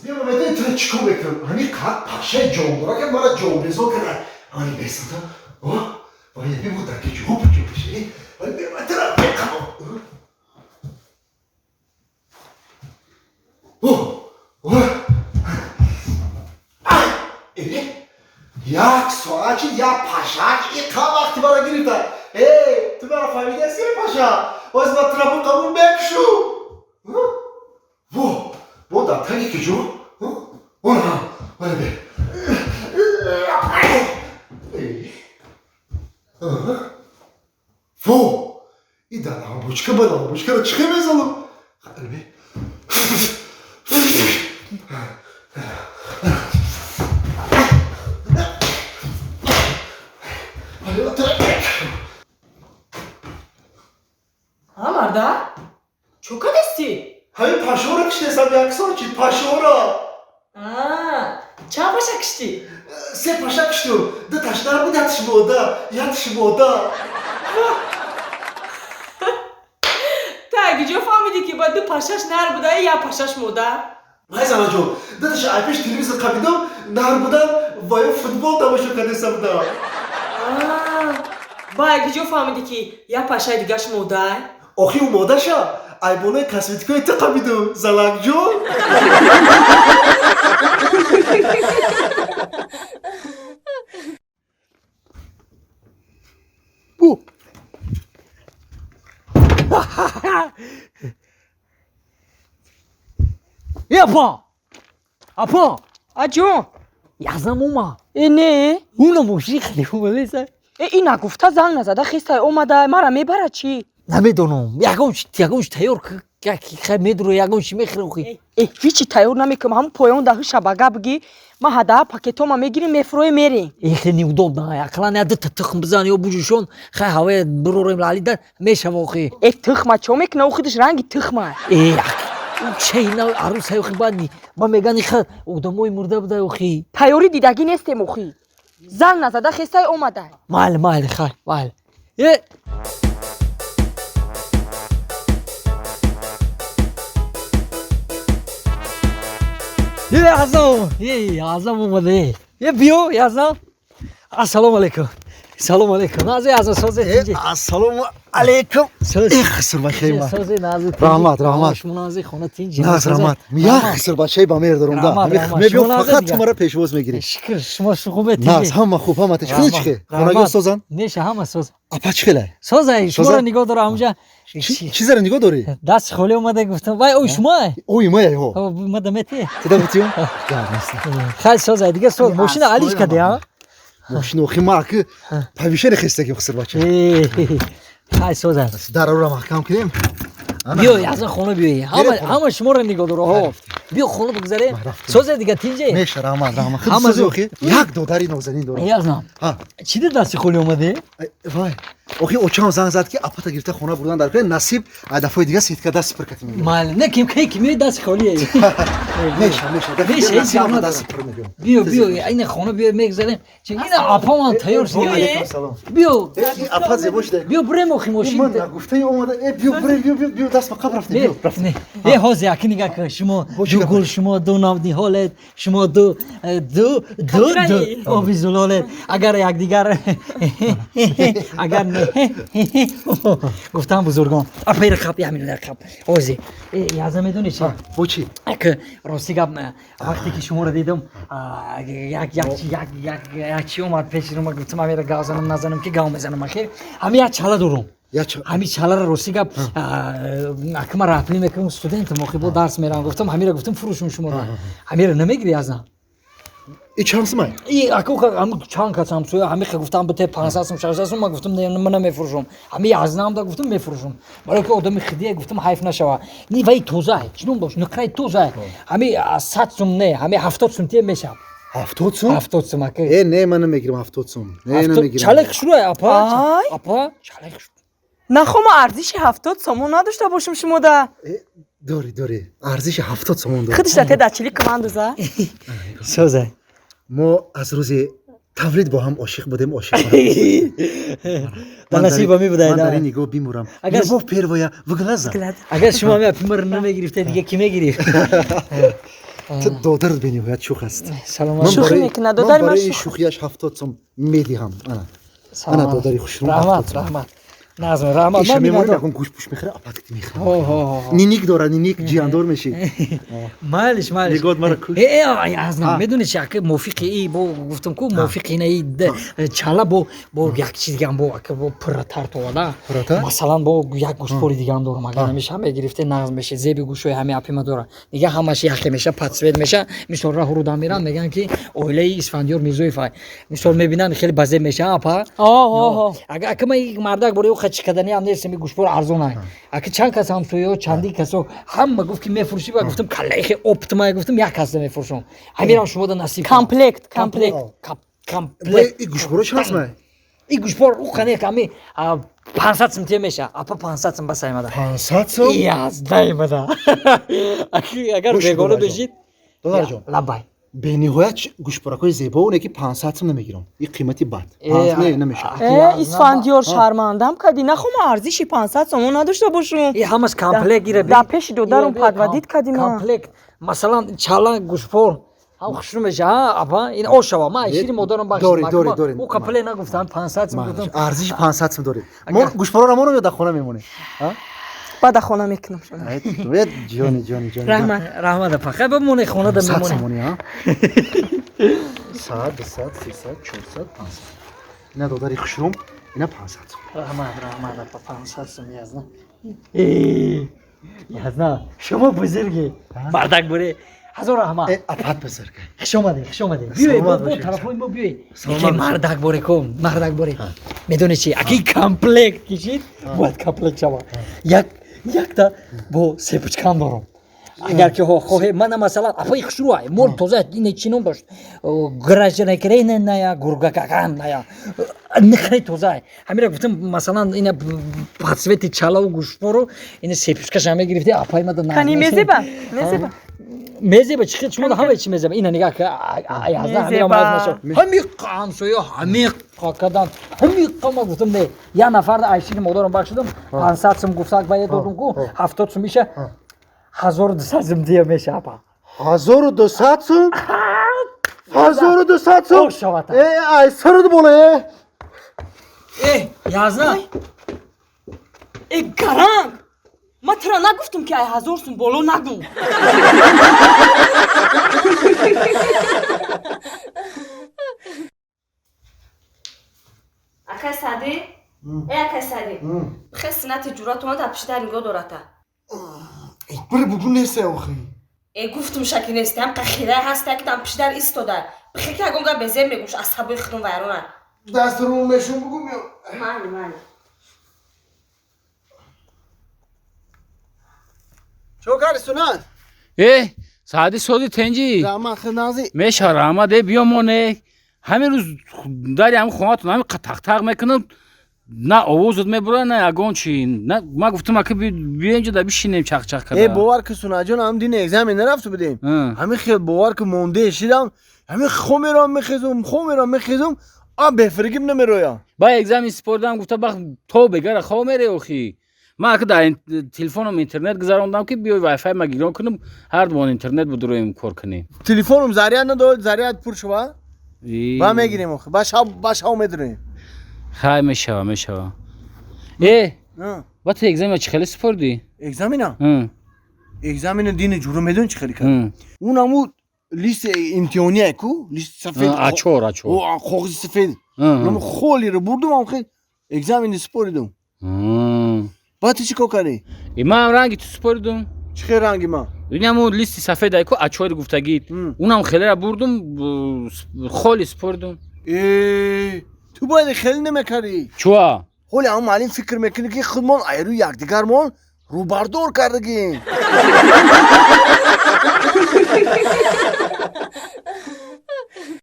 Биё, медони, тура чӣ кор мекунам? Ҳамин қад пашаи ҷондора, ки мара ҷонбезор карда, ани бесата вай бибу дар кеҷо ҷо пеше, вай тура меқабо. Як соат чи, як пашак иқа вақти мара гирифта. Э, ту мара фаҳмидаси, паша? Ҳозир ман тура буқабул мекушу. Во, бо дар таги киҷо? Она, вай бе. Во, и дар лампочка, ба лампочкаро чӣ хел мезанам? Бе. Ҳа, марда, чо кадести? Ҳамин пашоро киштесам, як соат чи, пашоро. Чанд паша киштӣ? Се паша киштум. Ду таш нар буд, якташ мода, якташ мода. Та киҷо фаҳмидӣ, ки ба ду пашаш нар буда, як пашаш мода? Вай, занаҷон, дуташа ай пеш телевизор қабидам, нар будан ва ё футбол тамошо кардеса будам. Ба киҷо фаҳмидӣ, ки як пашаи дигаш мода? Охи, ӯ модаша ай болои косметикаи ту қабидум, залакҷон. Бу. Е, апа! Апа! Аҷон. Язам ума. Э, не. Уна мошини хари умалеса. Э, и нагуфта, занг назада, хестай омада, мара мебара чӣ? Намедонам. Ягон чи тайёр хай медуро, ягон чи мехӯрам хи. Э, ҳичи тайёр намекунам, ҳамун поён даҳи шабага бигӣ, ма ҳадаҳа пакетома мегирим, мефурӯем, мерем. Э, хеле неудобно. Ақаллан я дута тухм бизан ё буҷушон, хай ҳавоя бурорем, лалида мешава охи. Э, тухма чо мекуна, ӯ худаш ранги тухма. Э, чейна арӯсай охи, баъд ба меган иха одамои мурда буда охи. Тайёрӣ дидагӣ нестем охи. Занг назада, хестай омада. Майли, майли, хай, майли. Э, Е, Азам, е, Азам омада. Е, биё, Азам. Ассалому алайкум. Салому алайкум. Назе, Азам, созе тинҷи. Ассалому алайкум. Соз. Эх, хисурбачаи ман. Созе, назе. Раҳмат, раҳмат. Шумо назе, хона тинҷи. Наз, раҳмат. Як хисурбачаи ба меҳр дорум да. Раҳмат, раҳмат. Мебиём, Шумо назе фақат дигар. ту мара пешвоз мегирӣ. Шукр, шумо хубе Наз, тинҷи. ҳама хуб, ҳама тинҷ. Худи чӣ хел? Хонагиҳо созанд? Неша, ҳама соз. Апа чӣ хелай? Созай, шуморо Соза? нигоҳ дора ҳамҷа. Чизаро нигоҳ дорӣ? Даст холӣ омада, гуфтам, вай ой шумо? Ой, мая ҳо. Омада мети? Туда бутиём? Гап нест. Хай, созай, дига соз. Мошина алиш кади, а? Мошина охи ма ки повишени хестаги, хисурбача. Хай, созай. Дараро маҳкам кунем. Биё, азан хона биёй. Ҳама ҳама шуморо нигоҳ дора. Ҳо. Биё, хона бигзарем. Созе, дига тинҷе. Меша, раҳмат, раҳмат. Худ Ҳама сози зуд. охи? Як додари нозанин дорам. Язам. Ҳа. Чӣ ди дасти холӣ омадӣ? Вай. Охи, очам занг зад, ки апата гирифта хона бурдан дар кӯ, насиб ай дафъаи дига сетка даст пур кати мегирам. Майли, не ким кай ким дасти холӣ. Меша, меша. Меша, ҳеҷ гап надорам. Даст пур мегирам. Биё, биё, ина хона биё, мегзарем. Чи ина апа ман тайёр Ва шуд. алайкум салом. Биё. Э, апа зебо шуда. Биё, бурем охи мошин. Ман нагуфтаи омада. Э, биё, бурем, биё, биё, биё, даст ба қабр рафтем, биё, рафтем. Не, э, ҳозир яки нигаҳ кун, шумо Бо чӣ ду гап? гул, шумо ду навниҳолед, шумо ду э, ду ду ду оби зулолед, агар якдигар агар не гуфтам бузургон. Апайра қап, ямин қап, ҳозир. Э, яза, медонӣ чи? Бо чӣ? Як рости гап, вақте ки шуморо дидам, як як як як як чи омад пеши рума, гуфтам амира гав занам, назанам, ки гав мезанам. Ахир ҳами як чала дорум. Я ча. Ҳами чалара, рости гап, акма раҳпулӣ мекунам, студентам охи, бо дарс мерам, гуфтам ҳамира, гуфтам фурӯшум шуморо, ҳамира намегирӣ, азам? И чанд сумай? И аку ҳами чанд кас ҳамсоя ҳамиха гуфтам, бите 500 сум, 600 сум. Ма гуфтам, не, ман намефурӯшам, ҳами язнам да гуфтам мефурӯшам, барои ки одами хидия, гуфтам ҳайф нашава. Ни, вай тозай, чӣ ном дошт, нуқраи тозай, ҳами 100 сум, не, ҳами 70 сум тия мешавад. 70 сум? 70 сум, ака. Э, не, ман намегирам 70 сум. Не, намегирам. Чалай хушрӯй, апа. Ай. Апа, чалай хушрӯй. Нахома арзиши 70 сомон надошта бошам шумода. Э, дори, дори. Арзиши 70 сомон дори. Худаш те дар чили кумандуза. Созай. Мо аз рӯзи тавлид бо ҳам ошиқ будем, ошиқ. Ба насиба мебудай. Ман дар ин нигоҳ бимурам. Любовь первая в глаза. Агар шумо ҳами апимаро намегирифте, дига кӣ мегирифт? Ту додарат бениҳоят шӯх аст. Саломат. Ман Шӯхӣ мекунад, додари ман ман барои шӯх. шӯхиаш 70 сом медиҳам. Ана. Ана додари хушрӯ. Раҳмат, раҳмат. Назм, раҳмат. Иша Ман мемонем, миннатдор. ягон гӯшпӯш мехӯра, апатити мехӯра. Ҳо, ҳо, ҳо. Ниник дора, ниник, ҷияндор мешӣ. Майлиш, майлиш. Нигоҳ мара куш. Э, аз медонӣ чи, ака, мувофиқи и бо гуфтам ку, мувофиқи ина и чала бо як чиз дигам, бо ака, бо пурратар товада. Пурратар? Масалан, бо як гӯшпори дигам дорам, агар ҳамеша мегирифте, нағз мешид. Зеби гӯшҳои ҳами апима дора. Дига ҳамаш яхе меша, под цвет меша. Мисол, раҳу руда меран, мегӯянд ки оилаи Исфандиёр Мирзоев ай. Мисол, мебинанд, хеле базеб меша, апа. О, о. Ага, ака, ма мардак бори ӯ чикадани ҳам нестем, гӯшпор арзон ай. Ака, чанд кас ҳамсояҳо, чандин касо ҳама гуфт ки мефурӯшӣ, ба гуфтам каллаи оптима, гуфтам як каса мефурӯшам. Ҳамирам шумо да насиб. Комплект, комплект. Комплект. И гӯшпоро чӣ ҳаст май? И гӯшпор ӯ қане ками 500 сум те меша. Апа, 500 сум басаймада. 500 сум? Яздаймада. Агар Гӯш, бегона додарҷон. бешид. Додарҷон. Лабай. Бениҳоят гӯшпоракҳои зебо, оне ки 500 сум намегирам. И қимати бад. Не, намешавад. Э, Исфандиёр, шармандам кардӣ. Нахома арзиши 500 сомон надошта бошум. И ҳамаш комплект гира. Да пеши додарум подводить кардӣ ма. Комплект. Масалан, чала, гӯшпор. Ҳам хушрӯ меша, а, апа, ин ошава. Ма шири модарам бахшид. Дорӣ, дорӣ, дорӣ. Ӯ комплект нагуфтам, 500 сум гуфтам. Арзиши 500 сум дорӣ. Мо гӯшпороро монем ё дар хона мемонем? Баъда хона мекунам шуна. Ҷони, ҷони, ҷони. Раҳмат. Раҳмат, апа. Хай, бимоне, хона да 100 мемонем. сомонӣ, а? 100, 200, 300, 400, 500. Ина додари хушрӯм, ина 500 сум. Раҳмат, раҳмат, апа, 500 сум язна. Э, язна, шумо бузургӣ. Мардак буре. Ҳазор раҳмат. Э, апат бузурга. Хуш омадед, хуш омадед. Биёед, Саломат бо бошед. тарафҳои мо биёед. Саломат Яке бошед. мардак боре ко, мардак боре. Медонед чи, аки комплект кишид, бояд комплект шавад. Як якта бо сепучкам дорам. Агар ки хоҳе, мана масалан, апаи хушрӯай, мол тоза, ин чи ном дошт? Гражданакреная, гургакаканая. Нихри тоза. Ҳамира гуфтам, масалан, ина под цвети чалаву гӯшпору, ина сепучкаша мегирифти, апаи мада. Кани, мезеба? Мезеба. Мезеба, чӣ шумо ҳама чи мезеба? Ина нигаҳ ка, язна ҳамира. Мезеба. Маз нашо. Ҳамиқа ҳамсоя, ҳамиқа кадан. Ҳамиқа ма гуфтам не. Я нафар айшини модарам бахшидам, 500 сум гуфтак ба додум ку, 70 сум миша, 1200 сум дия меша, апа. 1200 сум? 1200 сум? Ошавата. Э, ай сард боло, э. Э, язна. Э, гаранг! Ма тура нагуфтум ки ай 1000 сум боло нагӯ. Акай Саъдӣ, э, акай Саъдӣ, бихе синати ҷуръатумон дар пиши дар нигоҳ дората. Бири бугу несте охи. Э, гуфтум, шаки несте, ҳам хирай ҳаста ки дар пиши дар истода. Бихе ки ягон гап безеб мегӯш, асабои худум вайрона. Дастурум мешум, бугу меём. Майли, майли. Чо карди, Сунат? Э, Саъди, сози, тенҷӣ? Раҳмат, хиднази. Меша, раҳмат. Э, биё, моне ҳамин рӯз дари ҳамин хонатон ҳамин тақтақ мекунам, на овозат мебурад, на ягон чи. Ма гуфтам, ака, биё инҷо да бишинем, чақчақ Э, када. бовар ки, Сунаҷон, ҳам дини экзамен нарафту будем. Ҳамин хел, бовар ки, монде шидам, ҳамин хо мерам, мехезум, хо мерам, мехезум, а бефиргиб намероям. Ба экзамен сипордам, гуфта бах то бегара хо мере охи. Ма ака дар телефоном интернет гузарондам ки биёй вайфай ма гирон кунам, ҳар дубон интернет будуроем, кор кунем. Телефоном заряд надорад, заряд пур шува ба мегирем охи, ба шав, ба шав медуроем. Хай, мешава, мешава. Э, ба ту экзамен чӣ хеле сипордӣ? Экзамена? Экзамена дини ҷуро медон чӣ хеле кард? Он ҳаму листи имтиҳония ку, листи сафед. Ачор, ачор. О, коғизи сафед. Наму холиро бурдум, ам хел экзамени супоридум. Баъд ту чӣ кор кардӣ? И ман ранги ту супоридум. Чӣ хел ранги ман? Инаму листи сафед айку, ачори гуфтагӣ, унам хелера бурдум, холи супоридум. Э, ту бояд хеле намекардӣ. Чуа? Ҳоли ҳам муаллим фикр мекунӣ ки худмон айрӯи якдигармон рӯбардор кардагим.